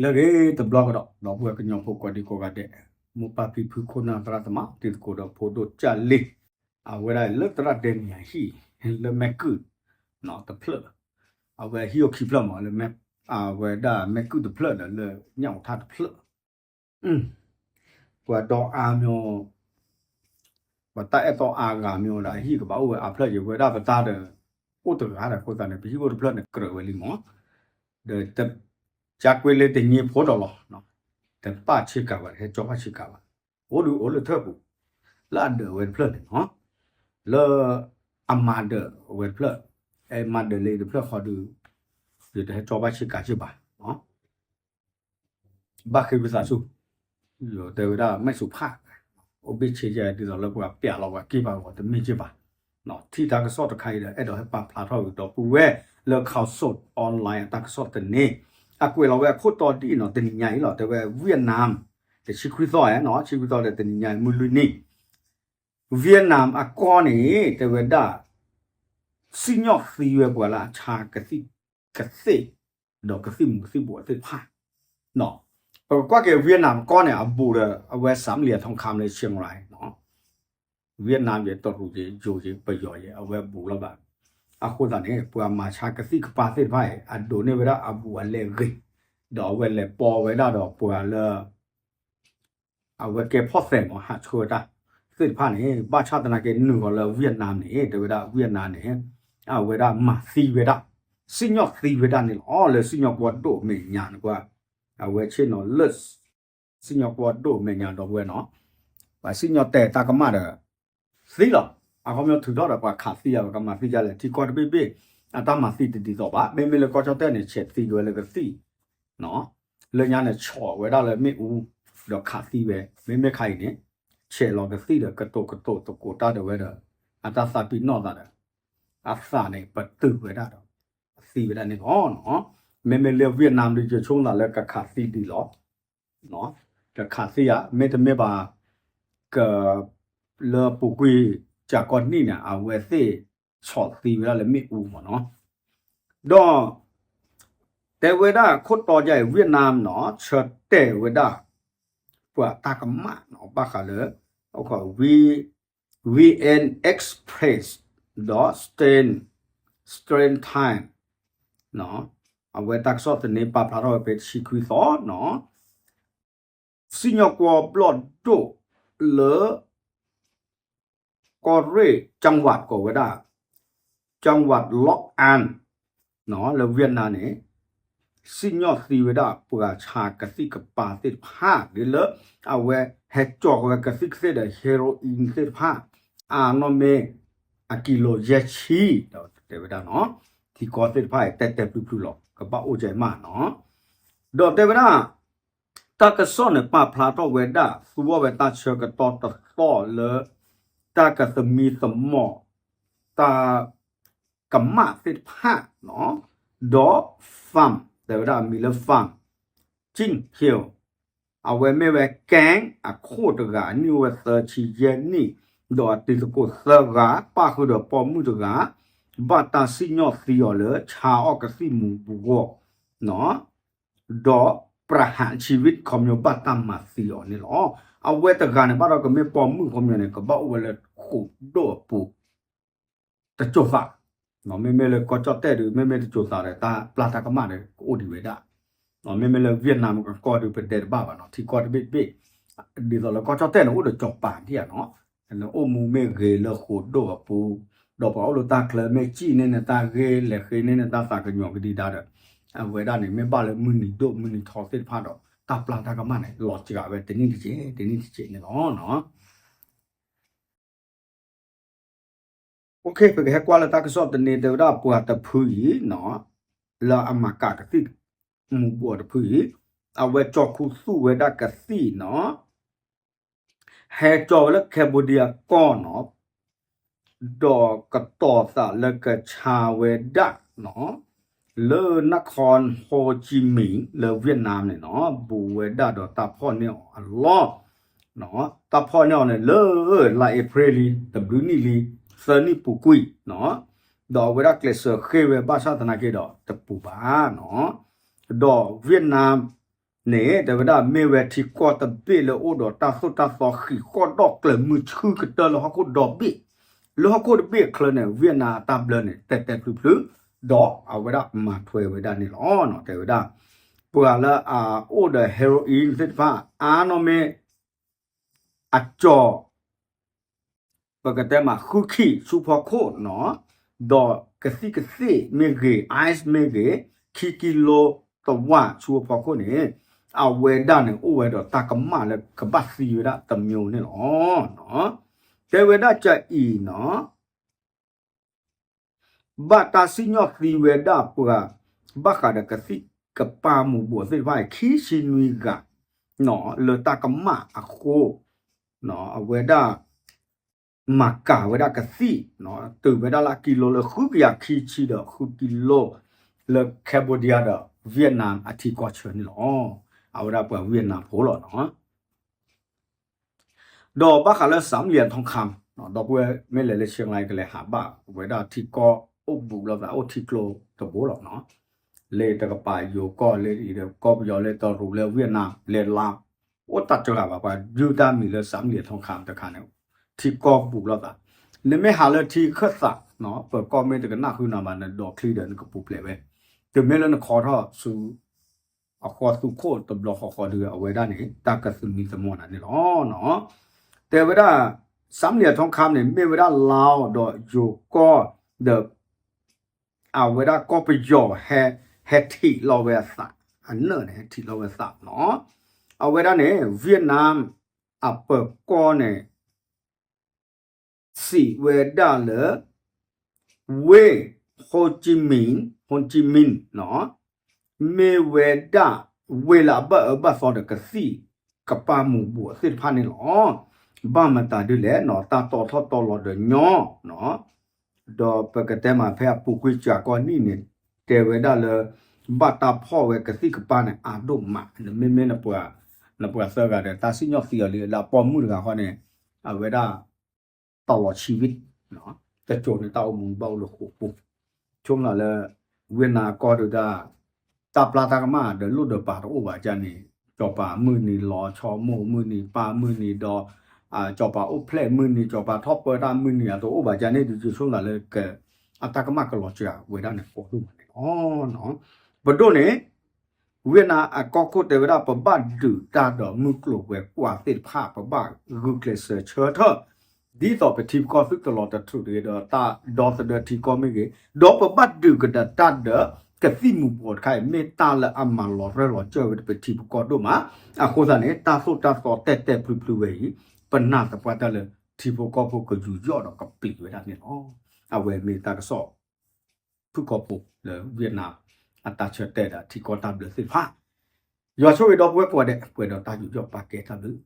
လၢအဂ့ၤတဘျီကဒီး ဒီပုၢ်ဝဲၢ်ကညီဖိကိးဒံကိးဂၤဒဲး, မိၢ်ပၢ်ဖံဖု ခိၣ်နၢ်သရၣ်သမါ တံၤသကိးဒီးဖိဒိၣ်ကၢ်လံ, အဝဲဒၣ်လၢသရၣ်ဒဲနံၤယၤဟံၣ် လၢမဲကုၢ်တဖျၢၣ်, အဝဲဟံၣ်အိၣ်ခံဖျၢၣ်မး လၢ အဝဲဒၣ်မဲကုၢ်တဖျၢၣ်ဒီးလၢညၣ်အူထၣ်တဖျၢၣ်, ပှၤဒီအါမး ပှၤတၢ်အဲၣ်တီအါဂၤမးဒီး အဟံၣ်ကဘၣ်အိၣ်ဝဲအါဖျၢၣ်ယံၤ ဝဲဒၣ်ပတၢ်ဒီး အိၣ်တဂၤဒီးအဃိသတးန့ၣ် ပဟံၣ်အိၣ်တဖျၢၣ်န့ၣ် ကြၢးဝဲလံမး, ဒီး ကကွ့လၢတညိဖိဒီးလီၤ, တပၣ်ဆ့ကၤဘၣ် တဟဲကၠီဘၣ်ဆ့ကၤဘၣ်, အိၣ်ဒုးအိၣ်လၢထၢၣ်ပူၤ, လၢအဒၢးဝဲတဖျၢၣ်န့ၣ်နီၤ, လၢအမၤဒၢးဝဲတဖျၢၣ်, အဲမၤဒၢးလၢတဖျၢၣ်ဃီဒုး, ယတဟဲကၠီဘၣ်ဆ့ကၤက့ဘၣ် ဘၣ်ဃ့ဝံသးစူၤ, တဲဝဲဒၣ်မဲၣ်စူၤဖး, အိၣ်ဘ့ၣ်ဆ့ယဲ ဒ်သိးလၢပှၤပျးလီၤပှၤက့ၢ်ဘၣ်ဂီၤတမ့ၢ်က့ဘၣ်, ထံၣ်တၢ်ကစီၣ်တခါအံၤဒီး အဲၣ်ဒိးဟဲပာ်ဖျါထီၣ်ဝံၤဒီပုၢ်ဝဲၢ်လၢ Khaosod Online အတၢ်ကစီၣ်သန့, အကွဲးလီၤဝဲအခိၣ်တီဒ်အံၤနီၤ တနံၤညါအံၤလီၤ တဲဝဲ Vietnam, တဆံခွံသီဧါနီၤ ဆံခွံသီဒီးတနံၤညါအံၤ မုၢ်လွံၢ်နံၤ, Vietnam အကီၢ်န့ၣ် တဲဝဲဒၣ် စံၣ်ညီၣ်သံဝဲပှၤလၢအဆါကသံၣ်ကသ့ၣ်, ဒီးကသံၣ်မူၤကသံၣ်ဘှီးသ့ၣ်တဖၣ်, ပကကွၢ်က့ၤ Vietnam ကီၢ်န့ၣ် အဘူးဒီး အဝဲ စၣ်မလံၤအထီခါလၢ ဆ့ၣ်ရၢၣ်နီၤ, Vietnam ယဲ တရူးယဲ ယိၤယဲ ပယီၤယဲ အဝဲဘူးလီၤဘၣ်, အဃိသတးန့ၣ် ပှၤမၤဆါကသံၣ်ကပၤသ့ၣ်တဖၣ်အံၤ အဒိးန့ၢ်ဝဲဒၣ်အဘူးအလဲအဂ့ၤ, ဒီးအဝဲလဲၤပိာ်ဝဲဒၣ်ဒီးပှၤလၢ အဝဲကဲဖီၣ်သဲးမး ဟးဆှၢတၢ်သ့ၣ်တဖၣ်န့ၣ် ဘၣ်ဆၣ်သနာ်က့နုာ်ဃီၤလၢ Vietnam န့ၣ် တဲဝဲဒၣ် Vietnam န့ၣ် အဝဲဒၣ်မၤသံဝဲဒၣ်, စံၣ်ညီၣ်သံဝဲဒၣ်န့ၣ်လီၤ. လၢစံၣ်ညီၣ်ကွီၢ်ဒိၣ်အမဲာ်ညါန့ၣ်ကွၢ်, အဝဲဆ့ၣ်နီၤလၢ စံၣ်ညီၣ်ကွီၢ်ဒိၣ်အမဲာ်ညါဒီပုၢ်ဝဲၢ်နီၤ, ပှၤစံၣ်ညီၣ်တဲာ်တၢ်ကမၣ်ဒီး သံလီၤ. အခီပညီထုးထီၣ်ဒီးပှၤခးသံအီၤ ပကမၤသံဒ်လဲၣ် ထံကီၢ်တဘ့ၣ်ဘ့ၣ် အတၢ်မၤသံတဒ်သိးဘၣ်. မ့မ့ၢ်လၢကီၢ်ကၠီၣ်တဲၣ်န့ၣ် ဆဲးသံက့ၤဝဲလၢကသံၣ် လၢညါန့ၣ် ဆီၣ်ဝဲဒၣ်လၢမ့ၣ်အူ ဒီးခးသံဝဲ, မ့မ့ၢ်ခါအံၤန့ၣ် ဆဲးလီၤကသံၣ်ဒီး ကတိၤကတိၤသကိးတၢ်ဒီးဝဲဒီး အတၢ်သးပ့ၤနီၣ်သးဒီး အသးန့ၣ် ပတုာ်ဝဲဒၣ်ဒီး အသံဝဲဒၣ်န့ၣ်လီၤ. မ့မ့ၢ်လၢ Vietnam ဒီး ယဆိကမိၣ်သးလၢကခးသံဒ်လီၤ. ကခးသံဧါ, မ့တမ့ၢ်ဘၣ် က လၢပူၤကွံာ် ကၠၤကီၢ်နံၣ်န့ၣ် အဝဲသ့ၣ်ဆီၣ်သံဝဲဒၣ်လၢမ့ၣ်အူမးနီၤ. ဒီး တဲဝဲဒၣ်ခိၣ်တီယါအံၤ Vietnam နီၤ ဆၢတဲာ်ဝဲဒၣ် ပှၤတၢ်ကမၣ်နီၤ ဘၣ်ဃးလၢ ဝ VN Express ဒီး Strait, Strait Times အဝဲတၢ်ကစီၣ်သန့ပာ်ဖျါထီၣ်ဝဲဖဲတဆံခွံသီနီၤ, စံၣ်ညီၣ်ကွီၢ်ဘျီၣ်ဒိၣ်လၢ ကီၢ်ရ့ၣ် จังหวัด ကိးဝဲဒၣ် จังหวัด Long An လၢ Vietnam န့ၣ် စံၣ်ညီၣ်သံဝဲဒၣ် ပှၤဆါကသံၣ်ကပၤသ့ၣ်တဖၣ် ဒ်လၢ အဝဲဟဲကၠီၤဝဲကသံၣ်ကသ့ၣ်ဒီး heroin သ့ၣ်တဖၣ် အနီၢ်မ့ၢ် အကံလိၤယဲၢ်ဆံ ဒီးတဲဝဲဒၣ်နီၤ, ထံကီၢ်သ့ၣ်တဖၣ်အံၤ တဲတဲပျုၤပျုၤလီၤ ကဘၣ်အိၣ်ကဲမးနီၤ, ဒီးတဲဝဲဒၣ် တၢ်ကစီၣ်န့ၣ် ပာ်ဖျါထီၣ်ဝဲဒၣ် သူဝီၣ်ဝဲတၢ်ဆၢကတီၢ်တသီၣ်လၢ တၢ်ကသမံသမိး တၢ်ကမၣ်သ့ၣ်တဖၣ်နီၤ, ဒီး farm တဲဝဲဒၣ်အမံၤလၢ farm ကၠံၣ်ဖၠိ အဝဲမ့ၢ်ဝဲ gang အခိၣ်တဂၤ အနံၣ်အိၣ်ဝဲသၢဆံယဲၢ်နံၣ်, ဒီးအတံၤသကိးသၢဂၤ ပၣ်ဃုာ်ဒီးပိာ်မုၣ်တဂၤ, ဘၣ်တၢ်စံၣ်ညီၣ်သံအီၤလၢ ဆါအီၣ်ကသံၣ်မူၤဘှီး ဒီး ပရဟၣ်ဆံဝံၣ် ခီပညီဘၣ်တၢ်မၤသံအီၤန့ၣ်လီၤ. အဝဲတဂၤန့ၣ် ဘၣ်ဒီးကမ့ၢ်ပိာ်မုၣ်ခီပညီန့ၣ် ကဘၣ်အိၣ်ဝဲလၢဃိာ်ဒိၣ်အပူၤ တစိၤသး, မ့မ့ၢ်လၢကီၢ်ကၠီၣ်တဲၣ်ဒီး မ့မ့ၢ်တစိၤသးဒီး တၢ်ပျၢ်တၢ်ကမၣ်ဒီး ကအိၣ်ဒံးဝဲဒၣ်, မ့မ့ၢ်လၢ Vietnam အကီၢ်ဒီး ပဒဲးတဘၣ်ဘၣ်နီၤ ထံကီၢ်တဘ့ၣ်တဘ့ၣ်, ဒ်သိးလၢကီၢ်ကၠီၣ်တဲၣ်န့ၣ် အိၣ်ဒီးစီၤပၤဒံးဧါနီၤ, အိၣ်မူမ့ၢ်ဂ့ၤလၢဃိာ်ဒိၣ်အပူၤ, ဒီးပှၤအိၣ်လၢတၢ်ချၢမ့ၢ်စံၣ်န့ၢ်န့ၣ် တၢ်ဂ့ၢ်လဲၤဃ့န့ၢ်န့ၣ် တၢ်သးကညီၤကဒံဒါဒီး, အဝဲဒၣ်န့ၣ် မ့ၢ်ဘၣ်လၢမုၢ်နံၤဒိၣ်မုၢ်နံၤထီသ့ၣ်တဖၣ်ဒီး တၢ်ပျၢ်တၢ်ကမၣ်န့ၣ် လီၤစှၤဝဲတနံၣ်တက့ၢ် တနံၣ်တက့ၢ်န့ၣ်လီၤ. OK ပကဟဲကွၢ်လၢတၢ်ကစီၣ်သန့ တဲဝဲဒၣ်ပှၤတဖုအံၤနီၤ, လၢအမၤကးကသံၣ်မူၤဘှီးတဖုအံၤ, အဝဲကၠီၣ်ခူသူၣ်ဝဲဒၣ်ကသံၣ်နီၤ, ဟဲကၠီၣ်ဝဲလၢ Cambodia ကီၢ်နီၤ, ဒီးကတီၤသးလၢကဆါဝဲဒၣ်နီၤ, လၢ Nakhon Ho Chi Minh လၢ Vietnam န့ၣ်နီၤ, ဘူးဝဲဒၣ်ဒီးတၢ်ဖီၣ်န့ၢ်အီၤအလီၢ် တၢ်ဖီၣ်န့ၢ်အီၤန့ၣ် လၢ လါအ့ဖြ့ၣ်လံ တဘျုးနံၣ်လံ သၢနံၣ်ပူၤကွံာ်နီၤ, ဒီးအဝဲဒၣ်ကျဲးစၢးဃ့ဝဲဘၣ်ဆၣ်သနာ်က့ဒီး တပူၤဘၣ်နီၤ, ဒီး Vietnam န့ၣ် တဲဝဲဒၣ်မ့ၢ်ဝဲထံကီၢ်တဘ့ၣ်လၢအိၣ်ဒီးတၢ်သိၣ်တၢ်သီဃံးဃီၣ်ဒီၣ်ကျဲၤမုၢ်ဆူၣ်ကတၢၢ်လၢဟီၣ်ခိၣ်ဒီဘ့ၣ်, လၢဟီၣ်ခိၣ်တဘ့ၣ်အချၢန့ၣ် Vietnam အတၢ်ဘျၢန့ၣ် တဲတဲဖျုဖျု ဒီးအဝဲဒၣ်မၤထွဲဝဲဒၣ်န့ၣ်လီၤ. တဲဝဲဒၣ် ပှၤလၢအအိၣ်ဒီး heroin သ့ၣ်တဖၣ် အါနီၢ်မ့ၢ် အကၠီၤ ပကတဲမးဃုခံဆူဖီခိၣ်နီၤ, ဒီးကသံၣ်ကသ့ၣ်မ့ၢ်ဂ့ၤ ice မ့ၢ်ဂ့ၤ ခံကံလိတဝၢ်ဆူအဖီခိၣ်န့ၣ် အဝဲဒၣ်န့ၣ်အိၣ်ဝဲဒီးတၢ်ကမၣ်လၢကဘၣ်သံဝဲဒၣ်တမျိုးန့ၣ်လီၤ. တဲဝဲဒၣ်ကအံၤနီၤ ဘၣ်တၢ်စံၣ်ညီၣ်သံဝဲဒၣ်ပှၤ ဘၣ်ဃးဒီးကသံၣ်ကပၢ်မူးဘှီးသ့ၣ်တဖၣ်အံၤ ခံဆံနွံဂၤ လၢတၢ်ကမၣ်အဃိ အဝဲဒၣ် မၤကၤဝဲဒၣ်ကသံၣ် တုၤဝဲဒၣ်လၢကံလိလၢဃုကယၤခံဆံဒီးဃုကံလိ လၢ Cambodia ဒီး Vietnam အထံကီၢ်ဆၢန့ၣ်လီၤ. အဝဲဒၣ်ပှၤ Vietnam ဖိလီၤနီၤ. ဒီးဘၣ်ဃးလၢ စၣ်မလံၤအထီခါ ဒီပုၢ်ဝဲၢ်မ့ၢ်လဲၤလၢ ဆဲလါ ကလဲၤဟးဘၣ်ဝဲဒၣ်ထံကီၢ်အိၣ်ဘူးလိာ်သး အိၣ်ထံကျိတဘိလီၤနီၤ. လၢတကပၤယိၤကီၢ်လၢအံၤဒီး ကီၢ်ပယီၤလၢတရူးလၢ Vietnam လၢလါ အိၣ်တၢ်တဂၤဘၣ် ပှၤဒုးတၢ်မံၤလၢ စၣ်မလံၤအထီခါတခါန့ၣ် ထံကီၢ်ဘူးလိာ်သး. နမ့ၢ်ဟးလၢထံခၢၣ်သး ပၢၤကီၢ်မ့ၢ်တကနၣ်ဃုနၤဘၣ် နဒိးချံဒီးနကပူၤဖျဲးဝဲ. တမ့ၢ်လၢနခီထီၣ်ဆူ အဃီသူခိၣ်တဘျီဃီဃီဒီး အဝဲဒၣ်န့ၣ် တၢ်ကသမံသမိးနၤန့ၣ်လီၤ. တဲဝဲဒၣ် စၣ်မလံၤအထီခါန့ၣ် မ့ၢ်ဝဲဒၣ်လါဒီးယိၤကီၢ်ဒီး အဝဲဒၣ်ကီၢ်ပယီၤ ဟဲထံးလီၤဝဲအသး အနၢၣ်န့ၣ် ဟဲထံးလီၤဝဲအသးနီၤ. အဝဲဒၣ်န့ၣ် Vietnam အပၢၤကီၢ်န့ၣ် စံးဝဲဒၣ်လၢ ဝ့ၢ် Ho Chi Minh, Ho Chi Minh နီၤ မ့ၢ်ဝဲဒၣ် ဝ့ၢ်လၢအဘၣ်အၢဘၣ်သီဒီးကသံၣ်ကပၢ်မူးဘှီးသ့ၣ်တဖၣ်န့ၣ်လီၤ. ဘၣ်မတၤဒ်လဲၣ်နီၤ တၢ်တီထီၣ်တီလီၤဒီးညီနီၤ ဒီးပကတဲမးဖဲအပူၤကွံာ်စှၤကီးနံၣ်န့ၣ် တဲဝဲဒၣ်လၢ ဘၣ်တၢ်ဖီၣ်ဝဲကသံၣ်ကပၢ်န့ၣ် အါဒိၣ်မး နမ့မ့ၢ်နပှၤ နပှၤသၢဂၤဒီး တၢ်စံၣ်ညီၣ်သံအီၤလံ လၢအပိာ်မုၣ်တဂၤဃီန့ၣ် အဝဲဒၣ် တၢ်လီၤဆံဝံၣ် တစိၤန့ၣ် တၢ်အိၣ်မူဘၣ်အိၣ်လၢဃိာ်ပူၤ ဆိကမိၣ်လၢ ဝ့ၢ်နၤကီၢ်ဒုးတၢ် တၢ်ပျၢ်တၢ်ကမၣ်ဒီးလိၣ်ဒီးပာ်တအိၣ်ဘၣ်ကန့ၣ် စီၤပၤမုၢ်နံၤလီၤဆီမိၢ်မုၢ်နံၤပၢ်မုၢ်နံၤဒီး စီၤပၤအိၣ်ဖျဲၣ်မုၢ်နံၤ စီၤပၤထီၣ်ပၢတၢ်မုၢ်နံၤ အတအိၣ်ဘၣ်ကန့ၣ် ဒုးယဆိကမိၣ်လၢ အတၢ်ကမၣ်ကလီၤစှၤဝဲဒၣ်န့ၣ် ကိးဒိၣ်မးန့ၣ်လီၤ. ပဒိၣ်န့ၣ် ဝ့ၢ်နၤအကီၢ်ခိၣ်တဲဝဲဒၣ် ပဘၣ်ဒုးတၢ်ဒီးမုၢ်ကျိၤဝဲၤကွာ်သ့ၣ်တဖၣ် ပဘၣ်ဂုာ်ကျဲးစၢးဆၢထၢၣ် ဒ်သိးပထံပကီၢ်သုတလီၤတထုးတဂ့ၤဒီး တၢ်ဒီသဒၢထံကီၢ်မ့ၢ်ဂ့ၤ, ဒီးပဘၣ်ဒုးကဒီးတၢ်ဒီး ကသံၣ်မူးဘှီးတခါအံၤ မ့ၢ်တၢ်လၢအမၤလီၤရၢၢ်လီၤစၢၤဝဲဒၣ်ပထံပကီၢ်ဒိၣ်မး, အဃိသတးန့ၣ် တၢ်သိၣ်တၢ်သီတဲာ်တဲာ်ဖျုဖျုဝဲအံၤ ပနာ်သပှၢ်တၢ်လၢ ထံဖိကီၢ်ဖိကယူးယီၣ်ဒီးကပျံၤဝဲဒၣ်န့ၣ်လီၤ. အဝဲမ့ၢ်တၢ်ကစီၣ် ဖုၣ်ကိာ်ဖိလၢ Vietnam အတၢ်ဆၢတဲာ်ဒီးထံကီၢ်တၢ်ဘျၢသ့ၣ်တဖၣ် ယွၤဆိၣ်ဂ့ၤဒီပုၢ်ဝဲၢ်ကိးဂၤဒဲး ပှဲၤဒီးတၢ်ယူးယီၣ်ပာ်ကဲတၢ်ဘျုး